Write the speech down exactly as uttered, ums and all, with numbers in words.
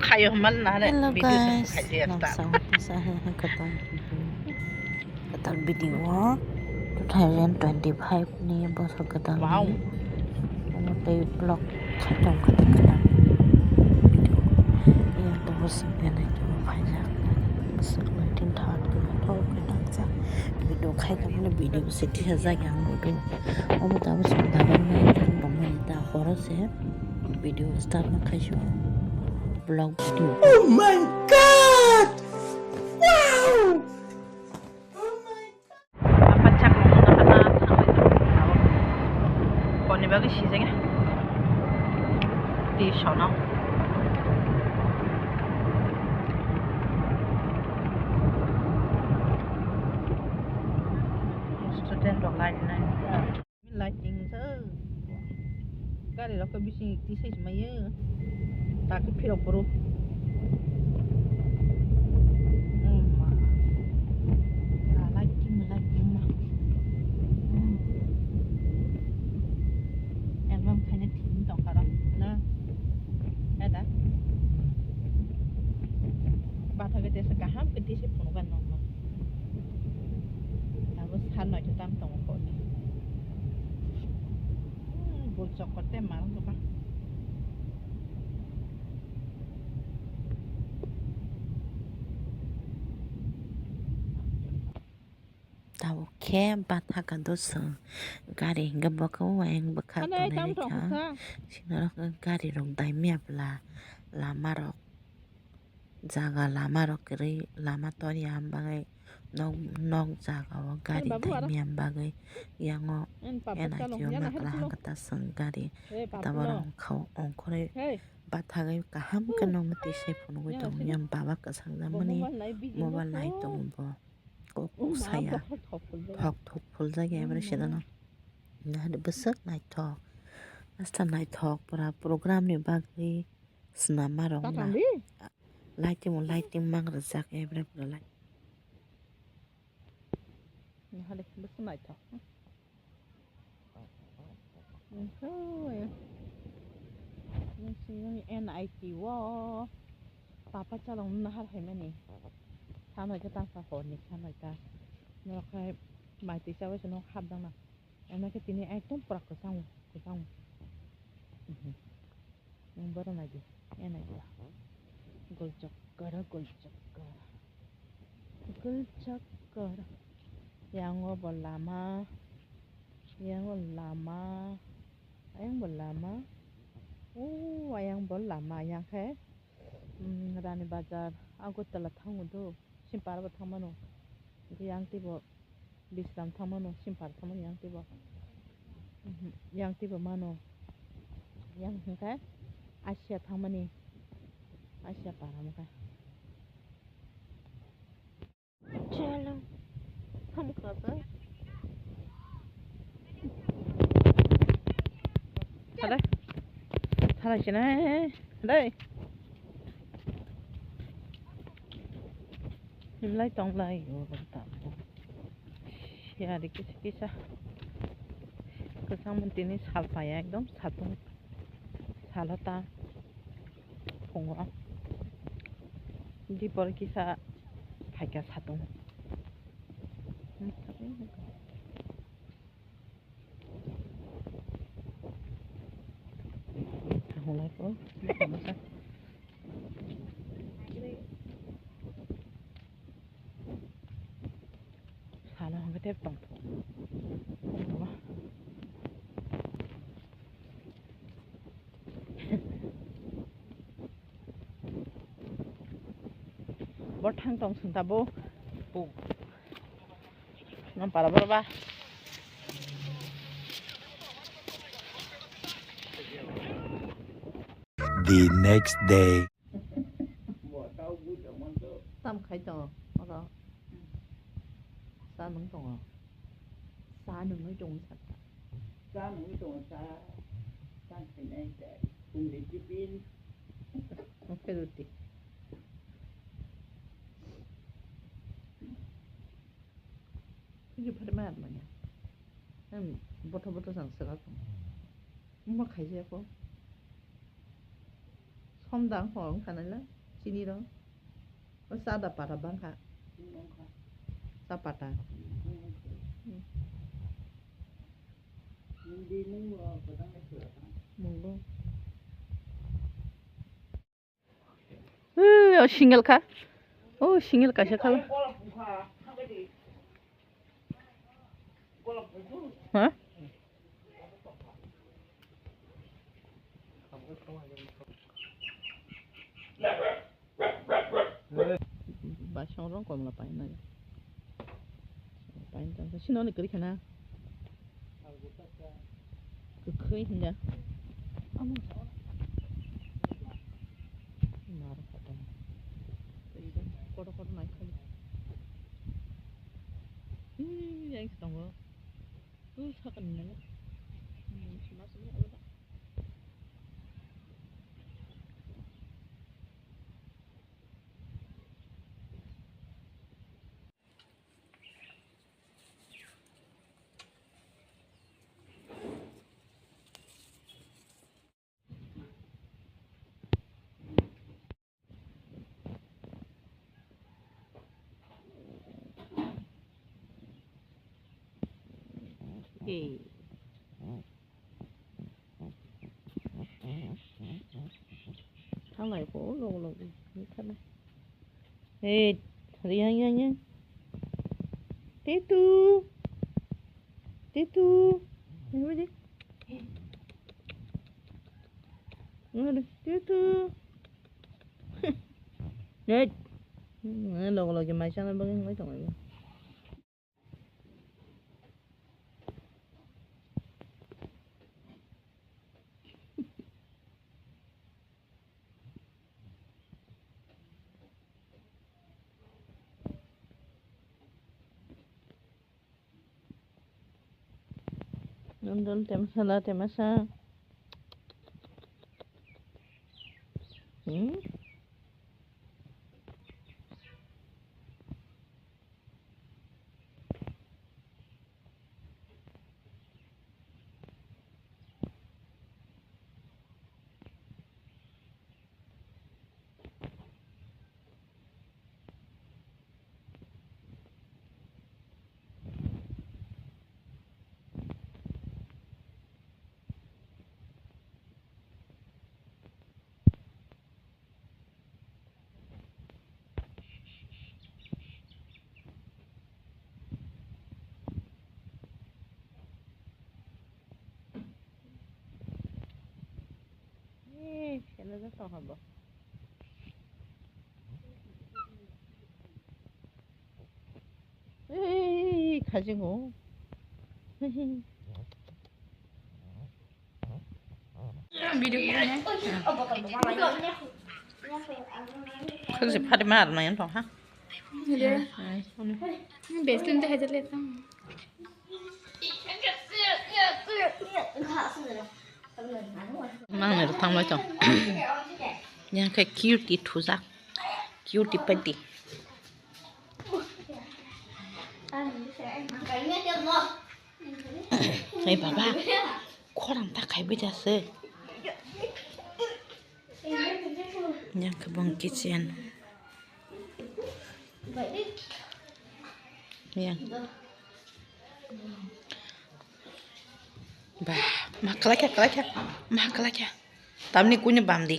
Hello guys, noksa o kisa hai hai kwtal video, kwtal video o two thousand twenty-five ni bosor kwtal ni omo tei vlog khaitong kwtal kwtal video yang tongo singya nai tongo phaijak swk nai tin thar tongthok khe nangsa video khaitongmani video se tisajak yang nugo omo tabuk chwng tabuk nai tongmani ta horo se. Video start ma khaisio vlog video. Oh my God! Wow! Oh my God! Apa chak mo na kana thangwi tong sabo. Koni bagwi sijeng. Ti sono. Student rok line line. Lighting se. Gari rok bising ti sai maya. Tak phirok boro. Hmm, ma. Lighting, lighting ma. Hmm. Album khaina thim tongkha rok na. Ada. Batha gede se kaham gede se phunukha nokno. Tabuk sal noita tam tongo hor ni. Hmm, bul chokor tei marok dokan. Tabuk khe batha kado chwng gari hinkhe bwkha o ayang bwkha tonwi rwkha. Sini oro gari rok daimya bwla lama rok. Jaga lama rok kwrwi, lama tongya bagwi nok, nok jaga o gari daimya bagwi yango N I T o makla hangkhe ta chwng gari tabuk ongkhorwi bathagwi kaham khe nokno tisai phunugwi tongo. Yang baba kwchang jamani mobile nai tongo bo kok kok saya thok thok phuljakya abo sida no. Nahani bwswk naithok, asta naithok pura program ni bagwi. Swnam ma rok na. Lighting bo lighting mang rijak ebre pura light. Nahale bwswk naithok. Nahale. Nung sini N I T o papa chalong nahar haimani. Sanoi khe tangsa horni sanoi ta. Norok khai mai twi chabai se nok hapdang na. Ena khe tini ekdom pura kwchango, kwchango. Nung bohrok nai di, e nai di. Gol chokora, gol chokora. Gol chokora. Yang o bo lama, yang o lama, ayang bo lama. O ayang bo lama, yang khe, mm, Rani Bazar, Agartala thango do, Simpara bo thangmano. Yang tei bo Bisram thangmano, Simpara thangmano yang tei bo. Mhm, yang tei bo mano. Yang hwnkhe Asia thangmani, Asia para hwnkhe. Chalo. Thamkha sa. Thalai. Thalai sini. Dai. Himlai tonglai o tabuk. Siyari kisa kisa. Kwchangma tini sal paiya ekdom satung. Salo ta phungo. Dipor kisa phaikha satung. Salo hwnkhe tei tongthok. Bo thang tong sung ta bo. Nang para boro ba. The next day. Tam khai tongo oro. Sa nung tongo. Sa nungwi tongo sa. Sa nungwi tongo sa. Sa khainai sa. Pungni tiffin. Oke roti. Ini pada mana ya? Em, boto boto sang serat. Mama khai je ko. Khom dang ho wngkha naila chini rok. O cha da pata bangkha. Cha pata. Hmm. Mungo. Ui, o single kha. O single kaisa kha. Ha? Basong rong komla paina. Paina tangsa sino ni kiri khana. Kwkhwi hinda. Mar kata. Kotor kotor nai khali. Ih, yang tongo. Ih, sakani nai. Mas mas alada. Hey. Thanglai ko log log ni thanai. Hey, riang yang yang. Titu. Titu. Ini apa sih? Ini ada. Titu. Hey. Ini log log maisa na bagi ngai tong. Nondol temsala temasa. Hmm? Eh, sila joto habo. Eh, khajingo. Video. Khajing phari mar na yan to ha. Best lente hajar le tang. Mang ni rwthang bai tong. Yang khe cutie thujak. Cutie patty. Ei baba, khorang ta khai bai da se. Yang khe bong kitchen. Yang. Bah, ma kalai kha, kalai kha. Ma kalai kha. Tamni kuni bam di.